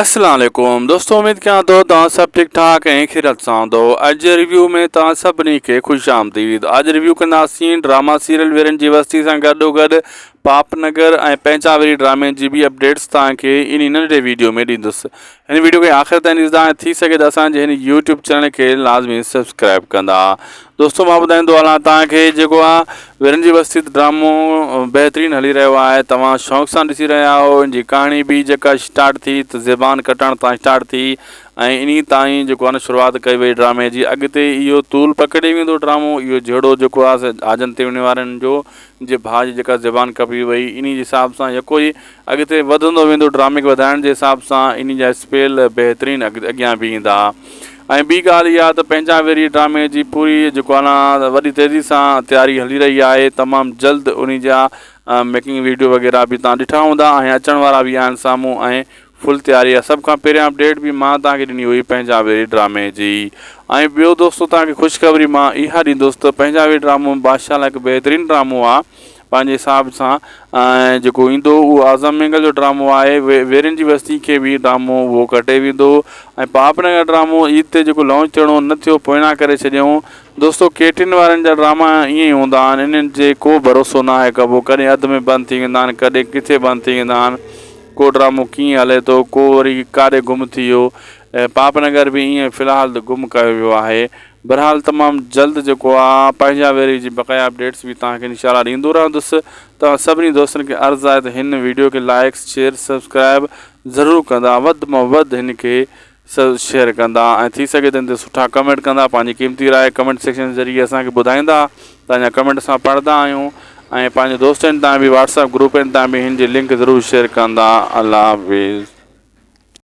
اسلام عليڪم دوستو اميد ڪيان ٿو توهان سڀ ٺيڪ ٺاڪ ۽ خيريت سان هوندو اڄ جي ريويو ۾ توهان سڀني کي خوش آمديد اڄ ريويو ڪنداسين ڊراما سيريل ويرن جي وستي سان گڏو گڏ پاپ نگر ۽ پنهنجا ويري ڊرامي جي به اپڊيٽس توهان کي انهي ننڍڙي ويڊيو ۾ ڏيندس هن ويڊيو کي آخر تائين ڏسندا ۽ ٿي سگهي ته اسان جي هن يوٽيوب چينل کي لازمي سبسڪرائب ڪندا دوستو مان ٻڌائيندو هلان توهان کي جيڪو آ ويرن جي وستي ڊرامو بهترين هلي رهيو آهي توهان شوق سان ڏسي رهيا آهيو ان جي ڪهاڻي به جيڪا اسٽارٽ ٿي ته زبان ڪٽڻ تان اسٽارٽ ٿي ۽ انهي تائين جيڪو آ نه شروعات ڪئي وئي ڊرامي جي اڳتي اهو طول پڪڙي ويندو ڊرامو اهو جهيڙو جيڪو آ حاجن تيوڻي وارن جو جي ڀاء جي جيڪا زبان ڪپي وئي انهي جي حساب سان يڪو ئي اڳتي وڌندو ويندو ڊرامي کي وڌائڻ جي حساب سان انهي جا اسپيل بهترين اڳيان به ايندا. ۽ ٻي ڳالهه اها ته پنهنجا ويري ڊرامي جي پوري جيڪو آهي نه وڏي تيزي سان تياري هلي رهي آهي تمام جلد انهي جا ميڪنگ ويڊيو وغيره به تان ڏٺا هوندا ۽ اچڻ وارا به آهن سامهون ۽ فل تياري آهي سڀ کان پهريان اپڊيٽ به مان توهان کي ڏني هئي پنهنجا ويري ڊرامي جي ۽ ٻيو دوستو توهان کي خوشخبري مان اها ڏيندس ته پنهنجا ويري ڊرامو بادشاهه لاء هڪ بهترين ڊرامو آهي پنهنجي حساب سان ۽ جيڪو ايندو اهو اعظم مينگل جو ڊرامو آهي ويرين جي وستي کي به ڊرامو اهو ڪٽي ويندو ۽ پاپ نگر ڊرامو عيد تي جيڪو لانچ ٿيڻو نه ٿيو پوئنا ڪري ڇڏيائون دوستو ڪي ٽين وارن جا ڊراما ائين ئي هوندا آهن انهن جي ڪو ڀروسو نه آهي ڪبو ڪڏهن اڌ ۾ بند ٿي ويندا آهن ڪڏهن ڪٿي بند ٿي ويندا آهن ڪو ڊرامو ڪيئن هلي ٿو ڪو وري ڪاڏي گم ٿي ويو پاپ نگر به ائين في الحال ته گم ڪيو ويو آهي بھرحال تمام جلد جيڪو آ پنهنجا ويري جي بقايا اپڊيٽس به توهان کي انشاء الله ڏيندو رهندس توهان سڀني دوستن کي عرض آهي ته هن ويڊيو کي لائڪ شيئر سبسڪرائب ضرور ڪندا وڌ مان وڌ هن کي شيئر ڪندا ۽ ٿي سگهي ته هن تي سٺا ڪمينٽ ڪندا پنهنجي قيمتي راء ڪمينٽ سيڪشن ذريعي اسان کي ٻڌائيندا توهان جا ڪمينٽ اسان پڙهندا آهيون ۽ پنهنجي دوستن تان به واٽس اپ گروپن تان به هن جي لنڪ ضرور شيئر ڪندا الله حافظ.